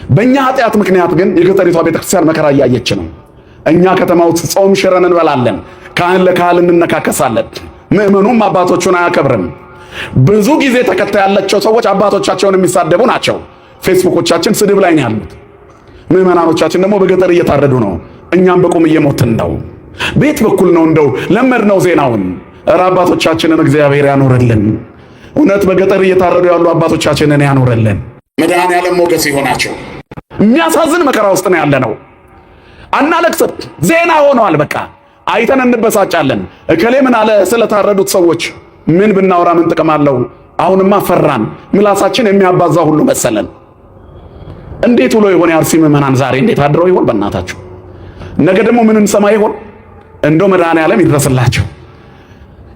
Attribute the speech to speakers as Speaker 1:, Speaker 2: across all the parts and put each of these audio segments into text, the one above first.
Speaker 1: በእኛ ኃጢአት ምክንያት ግን የገጠሪቷ ቤተክርስቲያን መከራ እያየች ነው። እኛ ከተማ ውስጥ ጾም ሽረን እንበላለን፣ ካህን ለካህን እንነካከሳለን። ምእመኑም አባቶቹን አያከብርም። ብዙ ጊዜ ተከታይ ያላቸው ሰዎች አባቶቻቸውን የሚሳደቡ ናቸው። ፌስቡኮቻችን ስድብ ላይ ነው ያሉት። ምእመናኖቻችን ደግሞ በገጠር እየታረዱ ነው። እኛም በቁም እየሞትን ነው። ቤት በኩል ነው እንደው ለመድ ነው ዜናውን። እረ አባቶቻችንን እግዚአብሔር ያኖርልን። እውነት በገጠር እየታረዱ ያሉ አባቶቻችንን ያኖርልን። መድኃኔዓለም ሞገስ ይሆናቸው። የሚያሳዝን መከራ ውስጥ ነው ያለነው። አናለቅስም። ዜና ሆነዋል። በቃ አይተን እንበሳጫለን። እከሌ ምን አለ ስለታረዱት ሰዎች ምን ብናወራ ምን ጥቅም አለው? አሁንማ ፈራን። ምላሳችን የሚያባዛ ሁሉ መሰለን። እንዴት ውሎ ይሆን የአርሲ ምዕመናን ዛሬ እንዴት አድረው ይሆን? በእናታችሁ ነገ ደግሞ ምን እንሰማ ይሆን? እንደው መድኃኔዓለም ይድረስላቸው።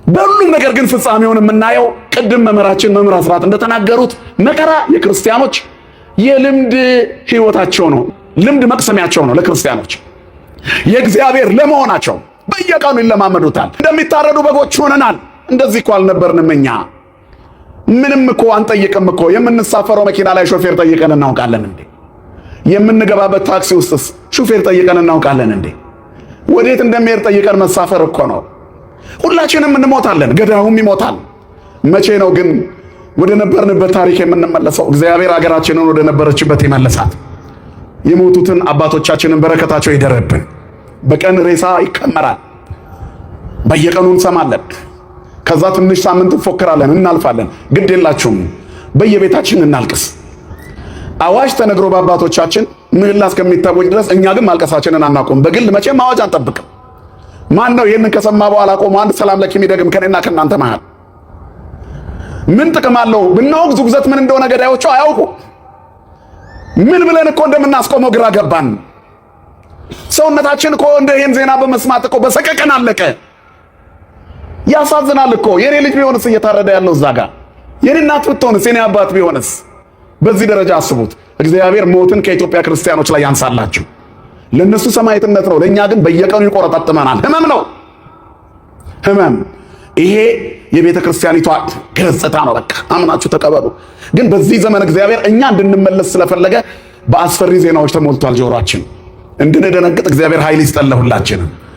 Speaker 1: በሁሉም ነገር ግን ፍጻሜውን የምናየው ቅድም መምህራችን መምህር አስራት እንደተናገሩት መከራ የክርስቲያኖች የልምድ ህይወታቸው ነው። ልምድ መቅሰሚያቸው ነው። ለክርስቲያኖች የእግዚአብሔር ለመሆናቸው በየቀኑ ይለማመዱታል። እንደሚታረዱ በጎች ሆነናል። እንደዚህ እኮ አልነበርንም እኛ። ምንም እኮ አንጠይቅም እኮ። የምንሳፈረው መኪና ላይ ሾፌር ጠይቀን እናውቃለን እንዴ? የምንገባበት ታክሲ ውስጥስ ሾፌር ጠይቀን እናውቃለን እንዴ? ወዴት እንደሚሄድ ጠይቀን መሳፈር እኮ ነው። ሁላችንም እንሞታለን፣ ገዳዩም ይሞታል። መቼ ነው ግን ወደ ነበርንበት ታሪክ የምንመለሰው? እግዚአብሔር ሀገራችንን ወደ ነበረችበት ይመልሳት። የሞቱትን አባቶቻችንን በረከታቸው ይደረብን። በቀን ሬሳ ይከመራል፣ በየቀኑ እንሰማለን። ከዛ ትንሽ ሳምንት እንፎክራለን፣ እናልፋለን። ግድ የላችሁም፣ በየቤታችን እናልቅስ። አዋጅ ተነግሮ በአባቶቻችን ምህላ እስከሚታወጅ ድረስ እኛ ግን ማልቀሳችንን አናቆም። በግል መቼም አዋጅ አንጠብቅም። ማን ነው ይህንን ከሰማ በኋላ ቆሞ አንድ ሰላም ለኪ የሚደግም ከኔና ከእናንተ መሃል? ምን ጥቅም አለው? ብናወግዝ ውግዘት ምን እንደሆነ ገዳዮቹ አያውቁ። ምን ብለን እኮ እንደምናስቆመው ግራ ገባን። ሰውነታችን እኮ እንደ ይህን ዜና በመስማት እኮ በሰቀቀን አለቀ። ያሳዝናል እኮ። የኔ ልጅ ቢሆንስ እየታረደ ያለው እዛ ጋር፣ የኔ እናት ብትሆንስ፣ የኔ አባት ቢሆንስ? በዚህ ደረጃ አስቡት። እግዚአብሔር ሞትን ከኢትዮጵያ ክርስቲያኖች ላይ ያንሳላችሁ። ለነሱ ሰማዕትነት ነው፣ ለእኛ ግን በየቀኑ ይቆረጣጥመናል። ህመም ነው ህመም። ይሄ የቤተ ክርስቲያኒቷ ገጽታ ነው። በቃ አምናችሁ ተቀበሉ። ግን በዚህ ዘመን እግዚአብሔር እኛ እንድንመለስ ስለፈለገ በአስፈሪ ዜናዎች ተሞልቷል ጆሮአችን። እንድንደነግጥ እግዚአብሔር ኃይል ይስጠን ለሁላችንም።